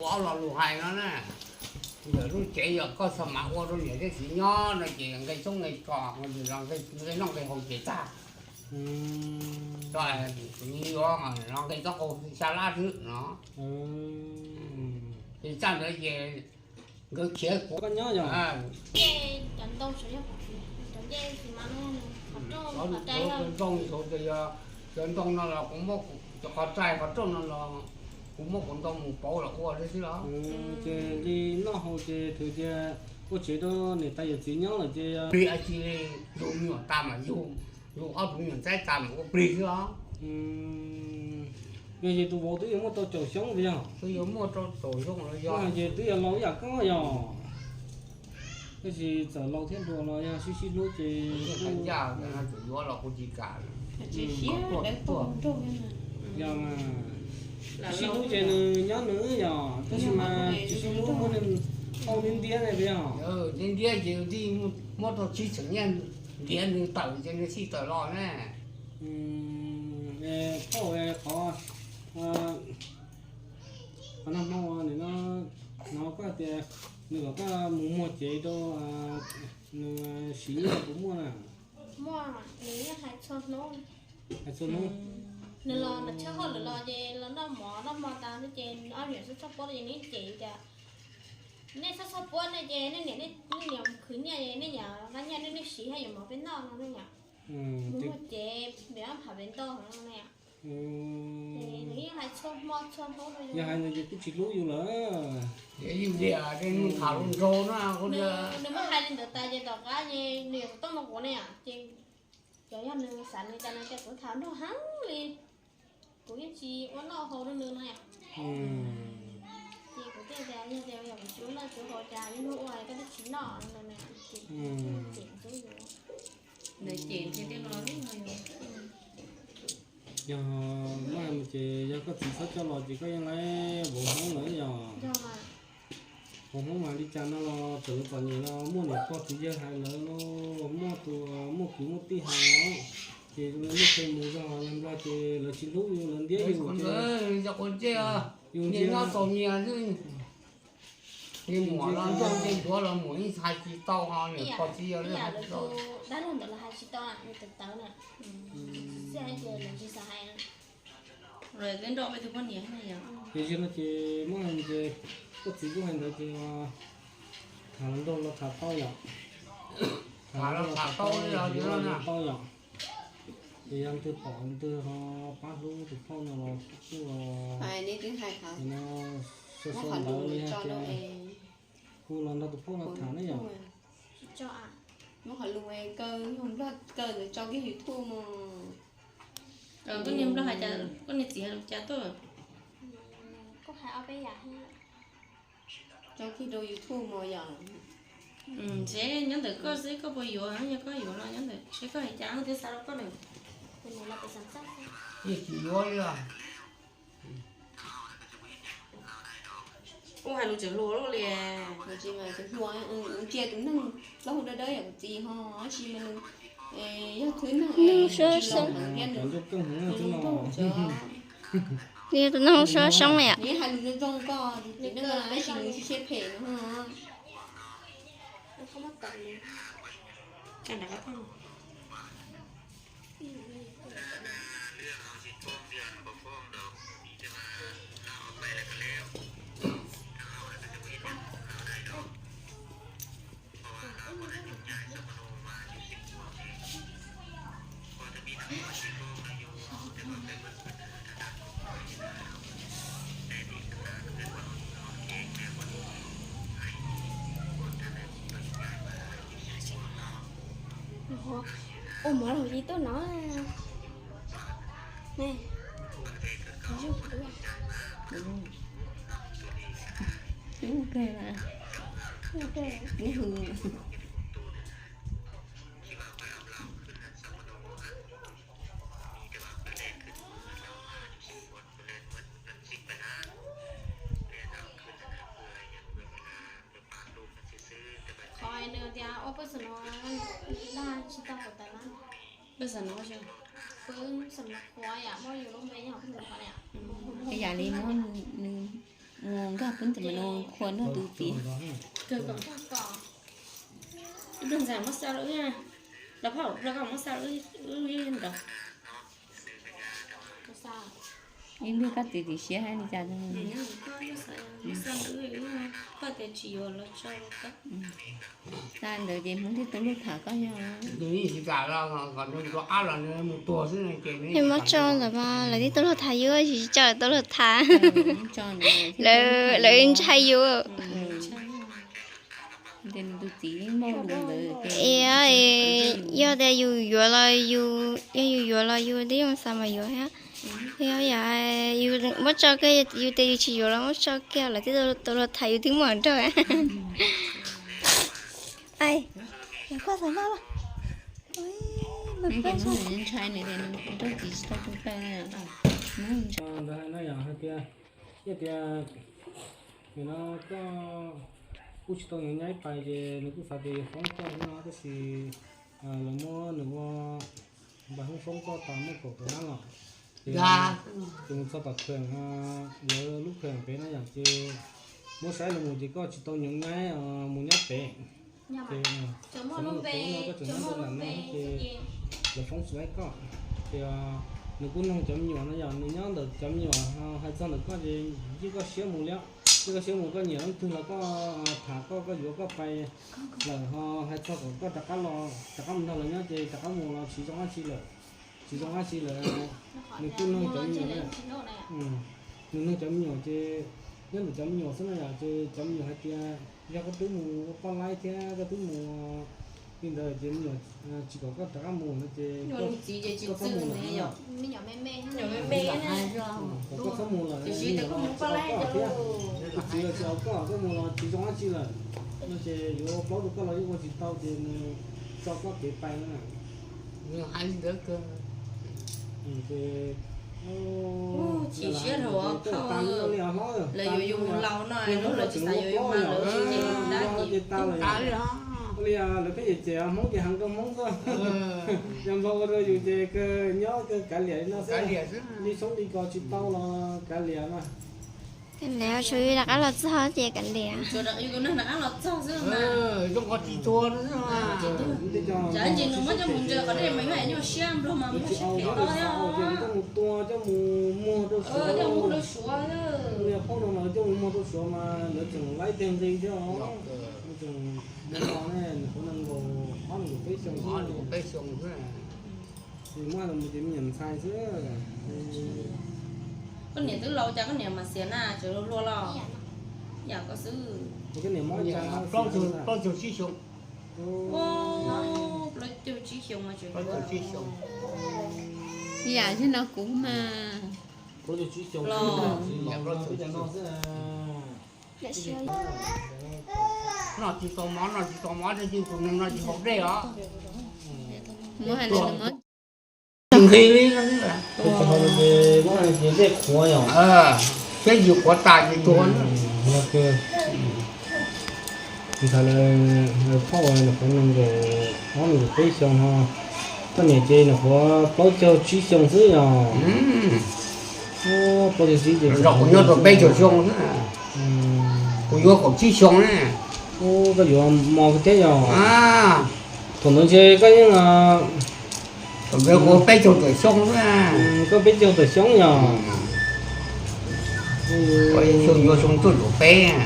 Ua ob lo lus hais no na, ntawm lub tsev yog koj xa mas ua rau niam thiab txiv nyob no ces nqe tshoob nqe kos, nqe noj nqe haus ces tag. Tus me nyuam no nqe txoj qau xya lab xwb no. Ces txaj ntawd ces nkawd khiav kuv nyob yog. Cov ntoo saud ces yog cov ntoo no los kuv muab, cov qhov txaij qhov rooj no los kuv muab kuv ntoo mus pauv los ua thiab xwb los. Ces li noj haus ces thwm tias ua tsev rau niam tais yawm txiv nyob lawm ces plig, cia li yug me nyuam tas mas yug, yug ob tug me nyuam ntxaib tas mas ua plig xwb os. Yog ces tus vauv twb yuav muaj rau caum xyoo puas yog? Twb yuav muaj rau caum xyoo los yog. Ces twb yuav laus ib yam koj yog. Tab sis txawm laus thiab hluas los yog sib sib hlub ces kuj yuav los kuv tsis kam. Yog mas, sib sib hlub ces nws nyob nws yog, tab sis mas tsis sib hlub muab nws pauj ntiab ntiab ne puas yog? Ntiab ntiab ces thiaj muab rau tsib xeem nyiaj ntiav nws tawm ces nws thiaj tawm los ne. Pauj qhov, qhov nag hmo nim no hnov koj tias nws kom koj mus muag cev rau nws siv nyiaj puas muaj na? Muaj, nws yeej hais txhua hnub. Hais txhua hnub. Nws los nws tshawb hauj lwm los ces los noj mov noj hmo tas xwb ces ob niam xwb txhob puab ces nws cem tias nej txhob txhob puab nej ces nej niam, nej niam khwv nyiaj, nej niam nqa nyiaj nej siv haj yuav mov peb noj no nej niam. Mus muag cev pem ob phav pem ntau no ne. Nws yeej hais txhua hmo txhua hnub rau yus. Yog hais ntawd ces kuj tsis hlub yus lawm. Yus tias tej neeg tham lus nraug na. Nws muab hais li ntawd tas ces tom qab ces nws yuav xav tooj rau kuv ne, ces cov yog nws xav nws cas nws tias kuv tham nraug heev li, kuv yeej tsis ua noj haus rau nws no. Ces kuv thiaj tias yog tias yog kuv tsis ua noj tsis ua haus cas yeej hnub ua koj twb tsis noj no. Ces cem ntxub yus. Ntawd ces thiaj tias no. Yog mas ces yog koj txiv txhob coj los ces koj yeej laib vauv Hmoob lawm yog. Vauv Hmoob mas li cas no los txawm lawv txom nyem los muaj niam pog txiv yawg hais lawv los muaj tus, muaj kwv muaj tij hais os, ces lawv muaj qe mus zog yog Nplog ces lawv tsis hlub yus lawv ntiab yus ces yus nyias nyob txaus nyias xwb. Ces muam los nrog nce ncuav los muam yeej hais tsis tau ho niam pog txiv yawg lawv hais tsis tau. Dab laug ntawd los hais tsis tau, nws tawv tawv na. Txij hais tias lawv tsis xav hais. Lawv twb nrog peb tus poj niam no yom. Ces yog no ces muab hais ces koj txiv kuj hais ntawd ces tham los nraug los tham tau yom. Tham los tham tau li los tau yom. Ces yog leej twg pom leej twg ho pab hlub tus phauj no los kuj los, sau sau ntawv li hais tias kuj los nrog tus phauj no tham ne yom. Muab qhov lus kaw, yog Nplog kaw ntawd tso kiag YouTube mas. Koj niag Nplog hais cas, koj niag txiv hais lus cas tuaj? Koj hais ob peb yam thiab. Tso kiag rau YouTube mas yom. Ntshe nyob ntawm koj xwb, koj puas yuav, yog koj yuav no nyob ntawm seb koj hais cas thiaj xa rau koj na. Yeej tsis yuav li os. Kuj hais lus tseem hluas luaj li. Ntsia tus neeg plaub hau dawb dawb yam kuv txiv ho, tab sis mas nws yog thwv neeg es nws tsis laus heev thiab nws zoo nraug. Nws tus neeg sab soob li. Nws yeej hais lus zoo zoo koj tus txiv neej tab sis nws tsis siab phem nws ho. Ua mov los li tuaj no. Ne, zoo kuv. Ub, kawg na. Ub, kawg. Qhov nws tias ua pej xeem no dag tsis tau kuv tas na. Pej xeem no, pej xeem no qhuav yam muab yus lub npe nyob hauv pej xeem no qhuav na. Yam li muab nws Nkag pub ntawm no qhua noj tus txiv. Ib pliag ntxhais muab xa lawm, lawv phauj lawv koj muab xa lawm wb nrog. Ib pliag koj txiv txiv siab hab li cas. Xa ntawd ces Hmoob thiaj tau luag tham koj yog. Muab tso ntawd mas lawv thiaj tau luag tham, yus tsis tso lawv tau luag tham. Lawv ntshai yus. Yog tias yus yuav los, yog yus yuav los yus twb zoo xav mas yuav thiab. Yog yus muab tso kiag, yus tias yus tsis yuav los muab tso kiag lawv thiaj tau luag tham yus twb muaj nrog. Ntshai nws tias nws tsis tau tu taw. Ntawd hais no yog hais tias, yog tias nim no koj kuj tsis tau nyaib pais ces nws kuj xav tias yuav foob koj xwb no, tab sis lawv muab nws ua npaj hoob foob koj tas muaj kaum tawm nab los. Ces mus txog tom kheem, lawv lub kheem pem no yom, ces muab saib los mus ces koj tsis tau nyaib, mus nyob pem. Ces txog mus tau no koj tseem nyob ntawm no ces lawv foob tsis laib koj. Ces nws kuj noog cov me nyuam no yom, nws nyob ntawm cov me nyuam hais txog ntawm koj ces yeej koj siab mus li, yeej koj siab mus, koj nyiam leej twg los koj tham koj, koj yuav koj pais lawm, ho hais txog kom koj rov qab los, rov qab mus nrog lawv nyob ces rov qab mus los tsis zoo dab tsi lawm. Tsis zoo dab tsi lawm. Nws kuj noog cov me nyuam, nws noog cov me nyuam ces nyob ntawm cov me nyuam xwb no yom, ces cov me nyuam hais tias yog koj twb mus ua poj laib thiab koj twb mus li ntawd ces me nyuam tsis kom koj rov qab mus no ces koj txhob mus lawm. Kom koj txhob mus lawm, me nyuam los tsis tau koj thiab, tus txiv los tsis tau koj, koj mus los tsis zoo dab tsi lawm. No ces yuav ua plaub rau koj los yeej ua tsis tau ces nws tso koj kev pais na. Chim siab rau hlob, lawv yuav yus mus laus no, lub lawv tsis xav yuav yus mas lawv tsis ces tas lawm. Ua li lawv pheej yam ces Hmoob ces heev rau Hmoob xwb, yog nplog ua rau yus ces kawg nyob kawg kav liam li no xwb, li tshoob li kos tsis tau los kav liam mas. Lawv tshuav yus rov qab los txog ces kav liam. Zoo qhov tsis tuag, coj mus tua coj mus muag rau Suav, ua li phauj no mas coj mus muag rau Suav mas lawv tseem laib teg nqi thiab os. Tseem muag ne, nws qhuav nees nkaum ob nees nkaum peb xyoo xwb. Nws muab los mus ces me nyuam ntxhais xwb. Koj niam twb laus cas koj niam mas xiam na, tseem hluas los yam koj xwb. Plaub caug tsib xyoo. Plaub caug tsib xyoo. Yam li no kuv mas. Noj tsis tau mov, noj tsis tau mov, tus neeg no tsis haus dej os. Nqi li, dej qhuav yom. Siab yus qhuav tas ces tuag. Ntawd phauj nws qhuav nees nkaum ob nees nkaum peb xyoo no, koj niam ces nws qhuav plaub caug tsib xyoo xwb yom. Plaub caug tsib ces kuv nyob tau peb caug xyoo xwb. Kuv yuav kaum tsib xyoo na. Koj yuav mos kawg thiab yom. Thaum ntawd ntshe koj yeej, thaum ntawd kuv peb caug tawm xyoo xwb. Koj peb caug tawm xyoo yom. Xyoo yuav xyoo cuaj caum peb.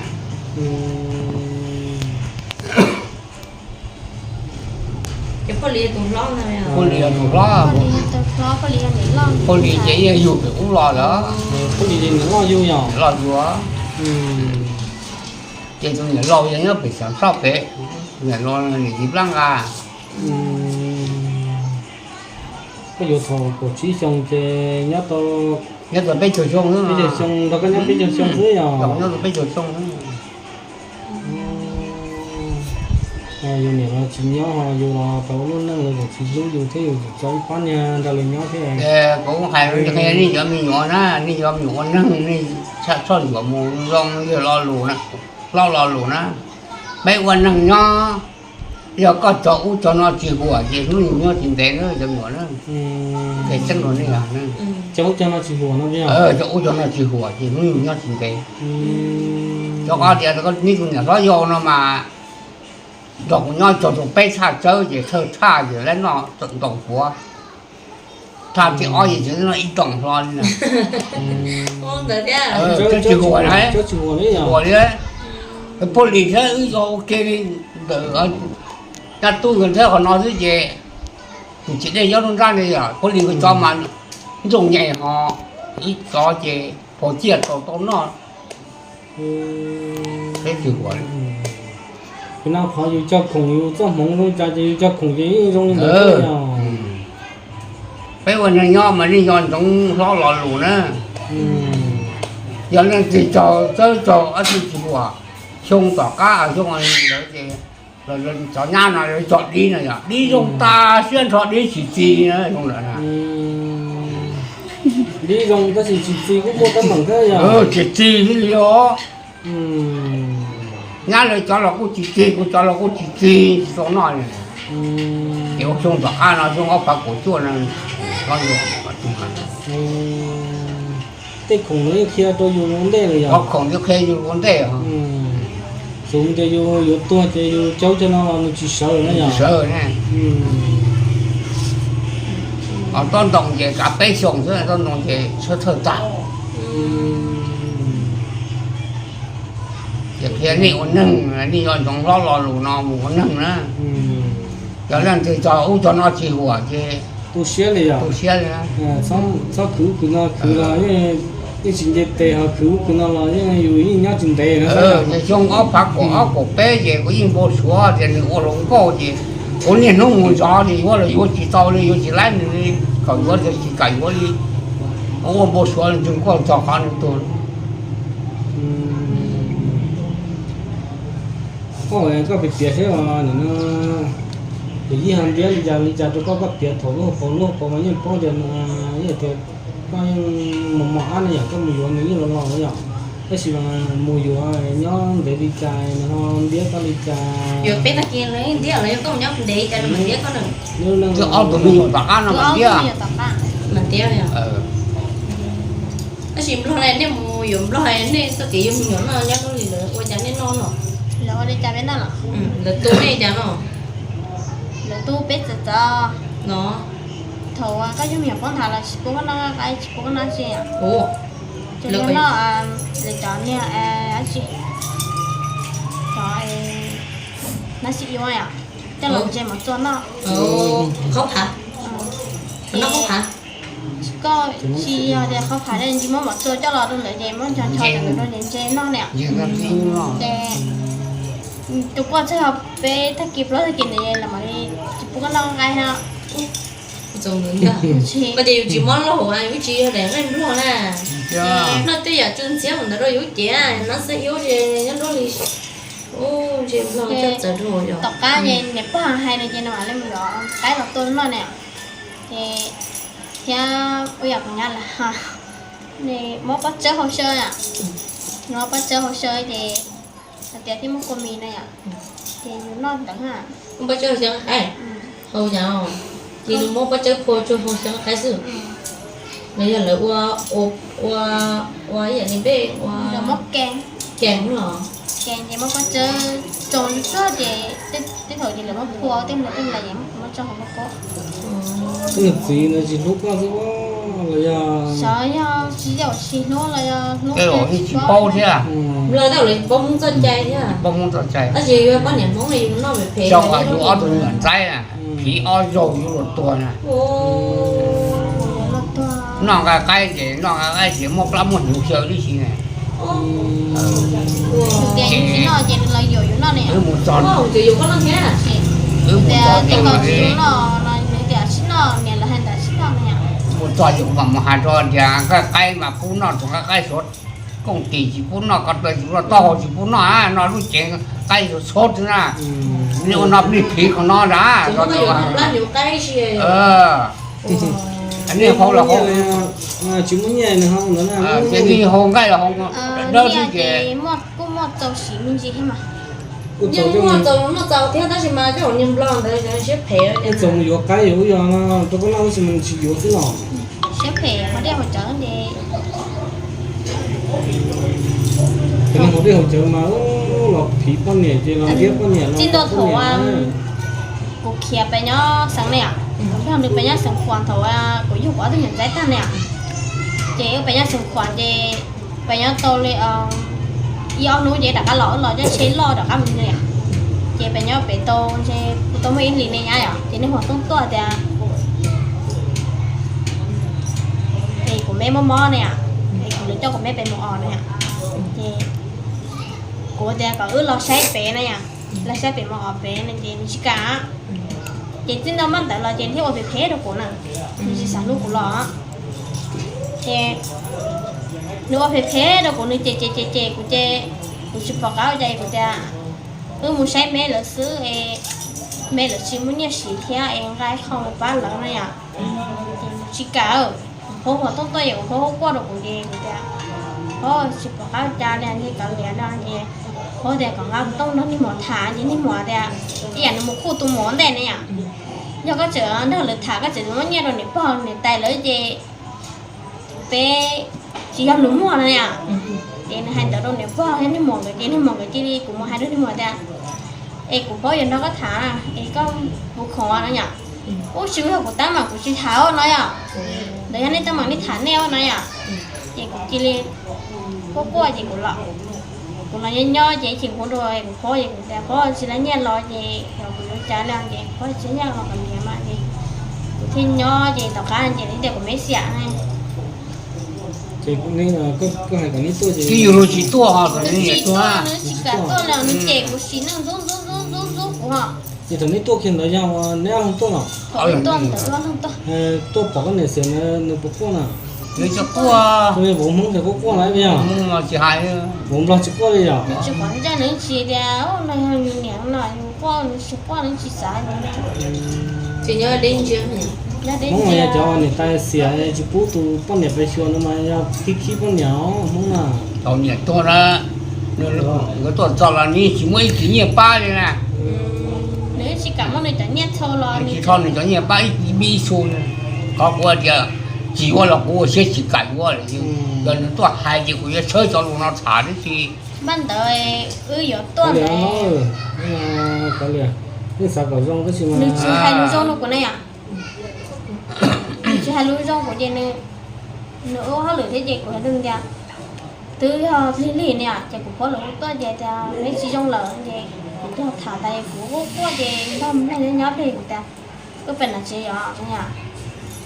Poj Lis tus hlob, Poj Lis ces yog yug pem qub los lawm. Poj Lis ces niam loj yug yom. Loj yug. Ces tus niam laus yog nyob pem Xeev Toj pem, niam laus niam txiv Plab Nqa. Koj yuav thaum kaum tsib xyoo ces nyob tau, nyob tau peb caug xyoo, peb caug xyoo, nrog koj nyob peb caug xyoo xwb yom. Nyob tau peb caug xyoo. Yus niam los tsis nyob, yus los tau ua lub neej los tsis hlub yus thiab, yus tseem tso ib pab niag nrog lawv nyob thiab. Kuv hais rau nej cov me nyuam na, nej cov me nyuam ua neeg nej txhob ntxuav mus zoo li lo lus na, plaub lo lus na. Peb ua neeg nyob, Yog koj cog ub cog no tsis huam ces hnub nyoog nyob tsis ntev na cov me nyuam na. Qhia tseeb rau nej, cog ub cog no tsis huam no, cog ub cog no tsis huam ces hnub nyoog nyob tsis ntev. Cov qhov tias neb tus niam hlob yau no mas nrog kuv nyob txog tus peb tshaj tsawb ces thawj tshaj ces lawv noj ntaus huav. Tshaj thib ob ces tseem noj ib toom hlo li na. Tsis huam, huam li. Poj lis thiab wb yog ua ke li ntawm nyab tub nkawd thiab qhov no xwb ces tus txiv dej nyob nruab nrab ne yog poj lis nkawd cov mas ntsooj nyem ho, wb cov ces pos ciaj tau tau noj. Peb tsis huam li. Qhov no qhov yus cog khoom yus txoj hmoov zoo cas ces yus cog khoom ces yeej zoo li ntawd. Peb ua neeg nyob mas nej nco ntsoov hlob lo lus na. Yog leej twg cog tsawb cog dab tsi tsis huam, xyoo tom qab xyoo ntawd ces cov nyab no cog dib no yog dib zoo tas siab nrho dib tsis txi na zoo lawm na. Dib zoo tab sis tsis txi kuj muaj teeb meem thiab yog tsis txi thiab li os. Nyab lawv cov los kuj tsis txi, kuv cov los kuj tsis txi, tsis tau noj li. Ces ua xyoo tom qab no xyoo ob phav kaum cuaj no, tej khoom no yeej qhia rau yus ua ntej lawm yog? Qhov khoom yeej qhia yus ua ntej. Xyov tias yus yuav tuag ces yus caub cov no los nws tsis sawv na yog? Sawv ne. Tob ntoo ces kav peb xyoos xwb, tob ntoo ces sawv thawj tag. Ces qhia nej ua neeg, nej nco ntsoov hlob lo lus no mus ua neeg na. Yog leej twg cog ub cog no tsis huam ces tu siab li, tu siab li. Txhob khwv ub khwv no, khwv los yeej tsis nce tes, ho khwv ub khwv no los yeej yus yeej nyob tsis ntev no. Ces xyoo ob phav kaum ob kaum peb ces kuv yeej npau suav tias nws ua hluas nkauj ces kuv niaj hnub mus zov ces yuav los yuav tsis tau li, yuav tsis laib nws li, kom yuav los tsis kam yuav li. Ua npau suav ntswg kuj txog qhov nws tuag. Koj, koj piav piav seb os, nim no yawm yij ho ntiab li cas li cas rau koj, koj piav thaum lub hauv paus, lub hauv paus mas yeej paub tias no, yeej tias koj yeej mos mos ab no yog koj mus yuav nws yeej los los no yog, tab sis mas mus yuav nyob ntev li cas no ntiab koj li cas? Yuav peb tag kis los yeej ntiab los yog koj mus nyob ntev li cas no mas ntiab koj na? Twb ob tug me nyuam tom qab no mas ntiab. Mas ntiab yog. Tab sis Nplog ne, nej mus yuav Nplog, nej txoj kev yuav me nyuam noj nyob Nplog li lawv ua cas nej noj no? Lawv ua li cas peb noj los? Lawv tu nej cas no? Lawv tu peb txawv txawv no. Thaum koj yug me nyuam poob nthav los tsis pub koj noj nqaij, tsis pub koj noj tsi. Ces yog noj lawv cov niag dab tsi, cov nab xim yuav yom, coj los ntse mov txua noj. Qhov phav, noj qhov phav. Koj tsis yog tias qhov phav, ntsis muab mov txua coj los rau ntawd ces muab ncho ncho ntawd rau ces ntse noj ne. Ces tus koj txawj ho peb tag kis plaub tag kis ntawd los mam li tsis pub koj noj nqaij na. Koj ces yus tsis mob lauj, yus tsis yog daim nqaij Nplog na. Nplog twb yam tsuj ntxiab mus ntawd rau yus cev, nab xib yuav ces nyob Nplog li. Tom qab ces niam pog hais no ces no mam li mus yuav qaib los tua noj ne. Ces thiab ua yam kuv nyab lawv, muab pob tsawb hau saw, muab pob tsawb hau saw ces hais tias thiaj muaj kua mis na yom, ces yus noj ntawd na. Pob tsawb hau xyaw qaib, hau yas, ces nws muab pob tsawb phua tsuag hau xyaw qaib xwb. Los yog lawv ua, ua, ua ib yam li peb ua, muab kees, kees los, kees ces muab pob tsawb tsoo tsuag ces tej thaum ces lawv muab phua tej nplas tej nplas ces muab tsoo hauv pob koob. Koj niag txiv ntawd tsis hlub koj xwb los yog? Xyov yog tsis yog tsis hlub los yog hlub, tsis paub thiab. Nplog tau lawv paub Hmoob txoj cai thiab, paub Hmoob txoj cai. Tab sis yog poj niam Hmoob yus noj phem phem, yus ob tug me nyuam ntxaib na, phiv ob zaug yuav luag tuag na. Noj nqaij qaib ces noj nqaij qaib ces muaj plab muaj hnyuv xyaw tib si ne. Wb mus txog, wb mus txog, mus txog ces kuv mam mus hais rau tias nqaij qaib mas pub noj, tus nqaij qaib suav kooj tis tsis pub noj, ko taw tsis pub noj, taub hau tsis pub noj, noj lub cev qaib suav xub xwb na. Nej ua no nej phiv qhov no na. Nej hau los hau, ces nej hau nqaij los hau dawb xwb ces kuj muaj txaus siv me ntsis thiab mas. Yeej muaj txaus noj txaus thiab tab sis mas coj niag nplog ntawd siab phem. Txaus mus yuav qaib yuav ub yog no rau koj noj tab sis mas nws tsis yuav xwb los. Siab phem qhov dej haus cawv ces Ces nws haus dej haus cawv mas los phiv poj niam ces los ntiab poj niam no. Txij ntua thaum kuv khiav pem nyob xeev ne, kuv nrog nws pem nyob xeev Khuam thaum kuv yug kuv ob tug niam ntxawm tag ne, ces wb pem nyob xeem Khuam ces pem nyob tau li ib ob hnub ces rov qab los, wb los coj tsheb loj rov qab mus ne. Ces pem nyob pem tau, kuv tau muaj ib hlis ne nyab yom, ces niag Huas Tooj tuaj tias es kuv me mob mob ne, es kuv lawv coj kuv me pem mus os na. Ces kuv tias kom wb los saib pem na yom, los saib pem mus os pem no ces nws tsis kam. Ces txij ntua maj ntawd los ces nws thiaj ua phem phem rau kuv na, nws tsis xav hlub kuv los. Ces nws ua phem phem rau kuv, nws ces ces ces ces kuv ces kuv tsis pom qab ua cas kuv tias wb mus saib me lawv xwb es me lawv tsis muaj nyiaj siv thiab es nqa qho mus pab lawv na yom. Ces tsis kam, kuv pab Huas Tooj tuaj es kuv pab Huas quaj rau kuv ces kuv tias, Huas tsis pom qab ua cas li, nyiag kav liam no ces Huas tias kom nqa Huas Tooj nrog niag muam tham ces niag muam tias ib yam nws mus kuj tus muam ntej ne yom. Yog koj tseem nrog lawv tham koj tseem muab nyiaj rau niam pog niam tais lawv ces peb tsis yog lus muag no na. Ces nws hais ntawd rau niam pog thiab niag muam nkawd ces niag muam nkawd cia li, kuv mus hais rau niag muam tias, es kuv paub yuav nrog koj tham es koj puas khoom no yom. Ub, tsis yog kuv teeb meem kuv tsis tham no yom. Ntawd yog nej teeb meem nej tham nej no yom. Ces kuv cia li quaj quaj ces kuv los, kuv los nyob nyob ces chim kuv rau kuv pab ces kuv tias pab tsis tau nyiaj los ces yog kuv yuav cas li ces pab tsis nyiaj los kom niam mas ces kuv thiaj nyob ces tom qab ces nws tias kuv me xiam ne. Ces koj hais kom neb tuaj ces yus tsis tuaj, nws tsis kam tuaj li, nws cem kuv sim neej ntxub ntxub ntxub ntxub kuv ho. Ces thaum neb tuaj kiag ntawd yog neb ob leeg tuaj los? Tuaj pom koj niam xiam ntawd nws puas quaj na? Nws tsis quaj. Ua li vauv Hmoob ces quaj quaj na yog? Vauv Nplog tsis quaj li yog? Nws tsis quaj, nws tsis tias nws niam no quaj, nws tsis quaj, nws tsis xav. Hmoob mas yog cov niam tais xiam tsis pub tus poj niam pes xyuas no mas yog khib khib poj niam Hmoob na. Thaum niam tuag na, nkawd tuaj txog los nws tsis muaj ib kis nyiaj pab li na. Nws tsis kam muab nws cov nyiaj txhau los, nws tsis txhau nws cov nyiaj pab ib, ib xu. Qhov kuv tias tsis yuav los kuv ua siab tsis kam yuav lawm. Yog nws tuaj hais ces kuv yuav tshawb cov lus no tham tib si. Npaj ntawd wb yuav tuaj ntawd, nws tsis hais lus zoo rau kuv na yom. Nws tsis hais lus zoo kuv ces nws ua hauj lwm thiab ces kuv hais rau nws tias twb yog lig lig ne ces kuv pab los hu tuaj ces tias neb tsis zoo lawm ces kuv tuaj tham tas kuv quaj quaj ces npaj npaj nyob nyob plig kuv tias koj pem nam tsev yom,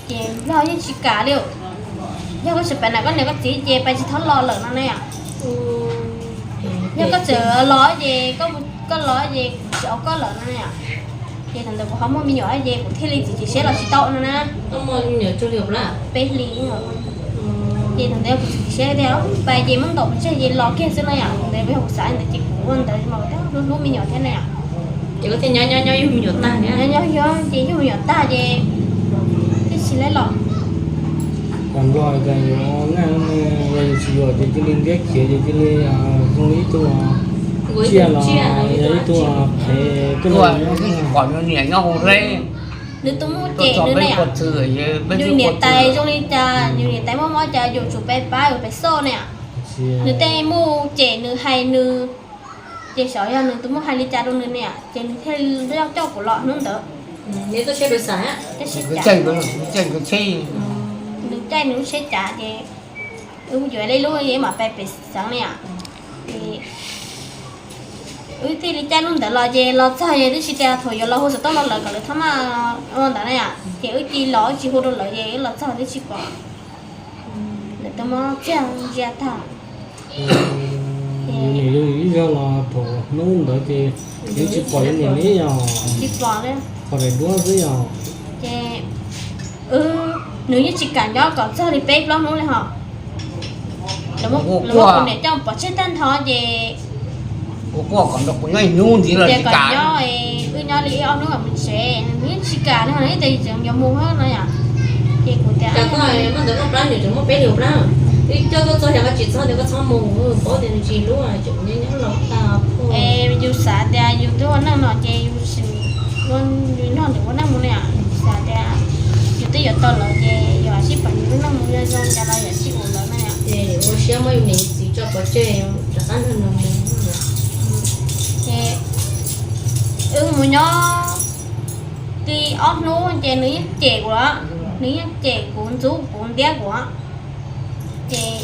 ces npaj yeej tsis kam li. Yog koj tsis pem nam koj niam koj txiv ces peb tsis txhob los lawm no ne yom. Yog koj tseem los ces koj los ces kuv tsis ua koj lawm no ne yom. Ces thaum ntawd kuv ho muaj me nyuam ces kuv thiaj li txiav txim siab los tsis tau no na. Peb hlis. Ces thaum ntawd kuv txiav txim siab tias pais ces muab ntaus pov tseg ces los kiag xwb no yom. Thaum ntawd yog kuv xav ntawd ces kuv ua ntawd mas kuv thiaj hlub hlub me nyuam thiab na yom. Ces koj thiaj nyob nyob nyob yug me nyuam tag, nyob nyob yug ces yug me nyuam tag ces thiaj tsis lab los. Tam nplog cas yuav naj yog yus tsis yuam ces cia li ntiab khiav ces cia li zoo li ib tug tsiaj los yog ib tug qhev tuaj. Pom nws niam nyob hauv zeb, nws tus muj cem nws ne, yus niam tais zoo li cas, yus niam tais mob mob cas yus tsum pab pab yus pes xoj ne. Nws tej muj cem nws hais nws, ces xyov yog nws tus muj hais li cas rau nws ne, ces nws thiaj coj kuv los hnub ntawd. Nws caij nws lub tsheb cav ces wb yuav ib lub mam pais pem xeev ne yom. Ces wb thiaj li caij lub ntawd los ces los txog ces twb tsis tias thaum yuav los hu xov tooj rau lawv kom lawv txhob maj ua ntawd na yom. Ces wb cia li los wb tsis hu rau lawv ces wb los txog twb tsis pom. Lawv twb muab txiag ntsia tag. Yus niam yus ib zaug los thaum hnub ntawd ces yus tsis pom yus niam li yog, tsis pom li, pom daim duab xwb yog. Ces nws yeej tsis kam nyob kom txog li peb plaub hnub li hos. Lawv muab kuv niam coj pov tseg tag nrho ces kuv quaj kom nrog kuv nyob ib hnub ntxiv los tsis kam, nyob, wb nyob li ib ob hnub mam mus tsev, nws yeej tsis kam li hos, nws tias tseem yuav mus no yom. Ces kuv tias koj ntawd koj plab nws tseem muaj peb hlis plab, twb coj koj txog yog koj tsis txog tias koj txhob mus, paub tias nws tsis hlub, tseem nyob nyob los tag. Es yus xav tias no ces yus sim ua, yus nrog nws ua neej mus ne, xav tias yus twb yuav tau lawm ces yus sib pom yus lub neej mus zoo cas los yus sib ua lawm na. Ces ua siab muab yus niam yus txiv tso pov tseg rov qab nrog nws mus. Ces wb mus nyob li ob hnub ces nws yeej cem kuv, nws yeej cem kuv ntxub kuv ntiab kuv. Ces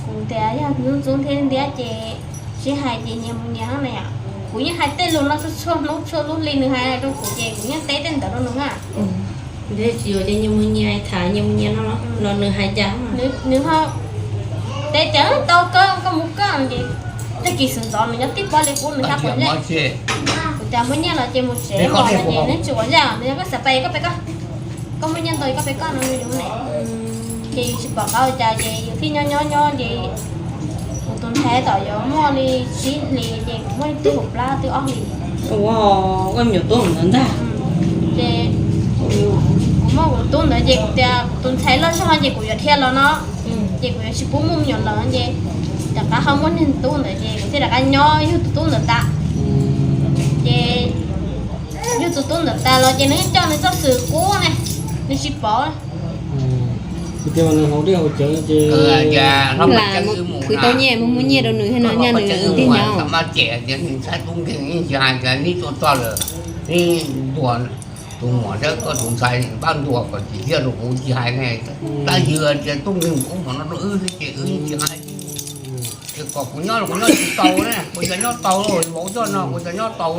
kuv tias yog ntxub ntxub thiab ntiab ces sib hais ces nyias mus nyias na yom. Kuv yeej hais tej lus no txhua txhua hnub txhua lub hli nws hais rau kuv ces kuv yeej teb tej ntawd rau nws na. Ntiab tsis yuav ces nyias mus nyias tham nyias mus nyias no los nws hais cas? Nws ho teb tias tau koj, koj mus koj ces tag kis sawv ntxov nws nyob tib pob li qub nws thiaj quav ntsej. Kuv tias muaj nyiaj los ces mus tsev, muaj nyiaj ces neb tsis quav ntsej, nws yog koj xav pais koj pais koj, koj muaj nyiaj ntau koj pais koj no yus ne. Ces yus tsis pom qab ua cas ces yus thiaj nyob nyob nyob ces kuv tus ntxhais tom yuav muaj li tsib hlis ces kuv muaj ib tug hauv plab twb ob hlis. Ua, koj me nyuam tub ntawd ntag. Ces kuv muaj kuv tub ntawd ces kuv tias kuv tus ntxhais loj zog ces kuv yuav dhia los no, ces kuv yuav tsis pub muaj me nyuam lawm ces rov qab ho muaj niag tub ntawd ces kuv thiaj rov qab nyob yug tus tub ntawd tas. Ces yug tus tub ntawd tas los ces nws coj nws txoj xwm qub ne, nws tsis pom. Lam khwv tau nyiaj, muaj muaj nyiaj rau nws thiab no nyaj nws tiag nyob. Mas ces nws ntshai tub nkeeg yeej tsis hais tias neb tuaj txog lawm, neb ntuas tus muam thiab koj tus ntxhais pab ntuas kom tsim txiaj rau kuv tsis hais ne. Tab sis tias tub nkeeg kuv mas no rau wb xwb ces wb yeej tsis hais. Ces kom kuv nyob los kuv nyob tsis tau ne, kuv cov nyob tau, vauv coj no kuv cov nyob tau.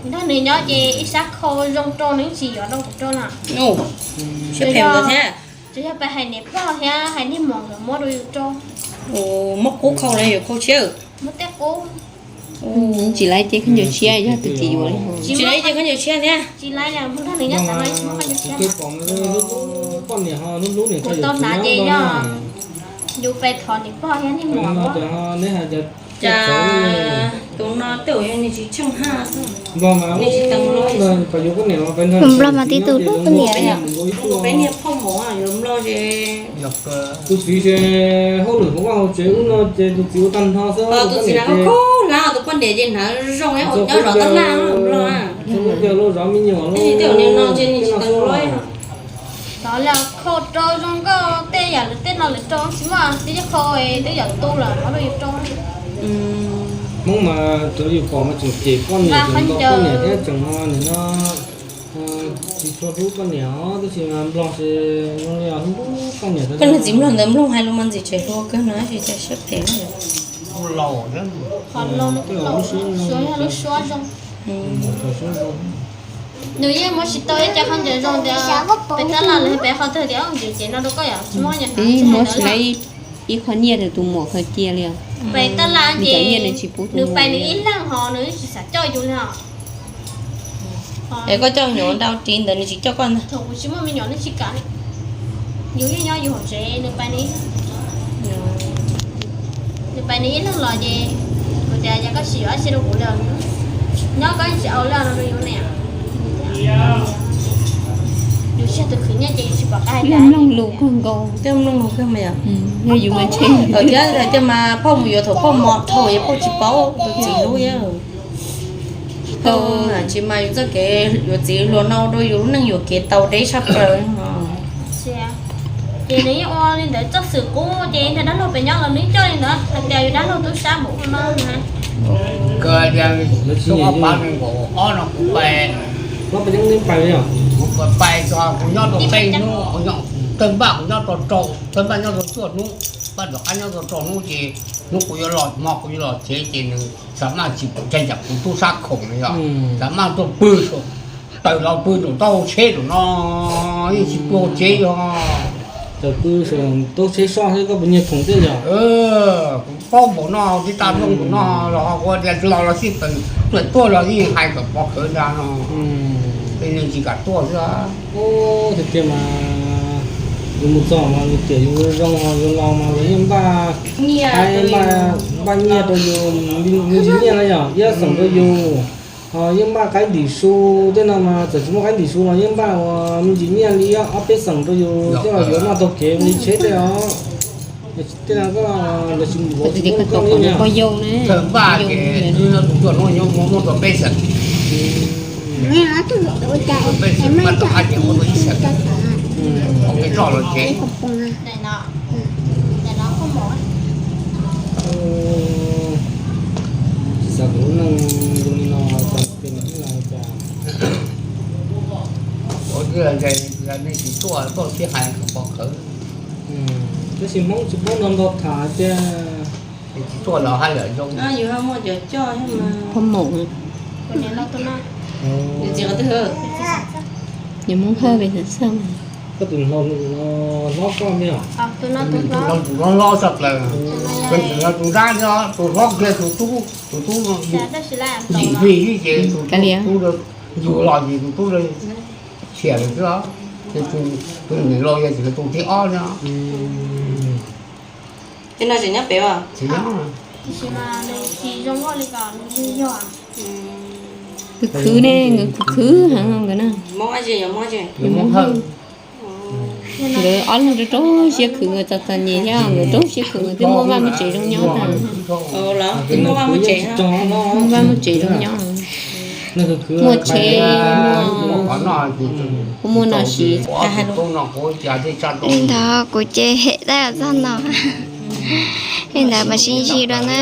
Nrog nws nyob ces ib sab khau zoo rau nws tsis yuav rau kuv rau na. Siab phem nkawd thiab. Tsuas yog pais hais niam pog thiab hais niag muam nkawd muab rau yus rau. Muab qub khau los yuav khau tshiab? Muab tej qub. Tsis laib ces khaub ncaws tshiab yog tus txiv yuav li. Tsis laib ces khaub ncaws tshiab thiab. Tsis laib, nrog nws nyob xav no tsis muab khaub ncaws tshiab. Kuv tau hnav ces yog yus pais thov niam pog thiab niag muam. Cas tus no tej zaum yog nws tsis tsheej haj, nws tsis teev los. Nplog mas tib tug hlub poj niam. Peb niag phauj mos yuav nplog ces tus txiv ces hauj lwm hauv vaj hauv tsev ub no ces tus txiv ua tag nrho xwb. Tus txiv hnav khaub hlab, tus poj niam ces hnav zoo nyob zov tab laj nplog. Tej zaum nim no ces nws tsis teev los. Tov li khau rau zoo nkauj tej yam lwm tej no lwm rau tsis muaj tib khau twb yam tu lawm qhov rau yus rau. Hmoob mas tsuav yus pom mas tseem cem poj niam, tseem ntaus poj niam thiab tseem nim no tsis tshua hlub poj niam os, tab sis mas nplog ces zoo li hlub poj niam. Koj niag txiv nplog ntawd nplooj hais lus mas ntxim tseem hluas kawg no, tsis cas siab phem. Nws yeej muab tsis tau ib co khaub ncaws zoo tias pem tab laj los pem qhov twg tias ncaws ces no rau koj yom, tsis muab nyiaj. Muab tsis tau ib qho nyiaj rau tus muam khaws cia li os. Pem tab laj ces nws pais nws ib leeg ho nws tsis xav coj yus li os. Es koj coj me nyuam ntau ris ntawd nws tsis coj koj ntag? Thaum kuv tsis muaj me nyuam nws tsis kam. Yus yeej nyob yus hauv tsev, nws pais nws ib leeg los ces kuv tias yog koj tsis yuav dab tsi rau kuv li, nyob koj yeej tsis au li no rau yus ne. Yus tsis yog tus khwv nyiaj ces yus tsis pom qab hais tias mloog lus kawg nkaus. Tej mloog lus kawg mas yog yus mas ntshe. Thiab tias mas phauj mus yuav thaum phauj mos dhau es phauj tsis paub tus txiv hlub. Tsis mas yus txoj kev yuav txiv hluas no rau yus lub neej yuam kev tau deb tshaj plaws. Ces nws yeej ua li ntawd txoj xwm qub ces nrog dab laug pem nyob los nws coj li ntawd hais tias yus dab laug tub sab npaum no na. Kawg tias ob phav nees nkaum ob no kuv pais, kuv pais txog kuv nyob rau peb hnub, tawg npaj kuv nyob rau rau, tawg npaj nyob rau cuaj hnub, npaj tom qab nyob rau rau hnub ces hnub kuv yuav los hmo kuv yuav los tsev ces nws xav maj tsis pom tseg cas kuv tub sab khoom no yog xav maj tuaj pw, tawm los pw nraum taub hau tsheb nraum no, yeej tsis pw hauv tsev yog. Tawm pw saum taub tsheb soj thiab koj puas nyiag khoom thiab yog? Kuv paub npaum no, tib tag npaum no los ua tias los los xij peem, tuaj tuaj los yeej hais kom pov khawv ntag no. Tej neeg tsis kam tuaj xwb. Tiag tiag mas yus mus txog mas yus tiam yus zoo, yus los mas lawv yeej npaj, npaj nyiaj rau yus, me ntsis nyiaj na yog, ib xeem rau yus. Ho yeej npaj qaib ntim su tej no mas txawm tsis muaj qaib ntim su los yeej npaj ua me ntsis nyiaj li ob peb xeem rau yus coj los yuav noj taug kev ua li tsheb tej os. Tej no koj los sis mus vov tus poj yau ne. Thawj npaj ces tus cuaj no nyob muaj muaj rau peb xeem. Peb xeem npaj rau qab ces muaj rau ib xeem. Ua kev roj los tsev. Tsis xav tus lub neej zoo li no tau pes no ib los cas. Ua tias nej tsis tuaj tuaj sib hais kom pom khawv. Tab sis Hmoob tsis paub nrog nrog tham tiag. Tsis tuaj los haj yam zoo. Phob maum, nws Hmoob Hawj ve xwm xwb. Koj tus hlob, hlob koj ne? Tus hlob hlob tshaj plaws, tus nrab no tus hlob kiag tus tub, tus tub no yim hli ces tus tub yug los ces tus tub khiav lawm xwb os. Ces tus niam laus yog tus thib ob no. Ces no tseem nyob pem os? Tseem nyob. Khwv khwv ne, nkawd khwv khwv heev nkawd na. Nkawd ob leeg rau rau siab khwv, nkawd txom txom nyem thiab nkawd rau siab khwv, nkawd twb muaj vaj muaj tsev zoo nyob tag. Muaj vaj muaj tsev zoo nyob, muaj tsheb, muaj, kuj muaj no siv. Li ntawd kuv ces hem tag txog no. Li ntawd mas sib ntsib dua na.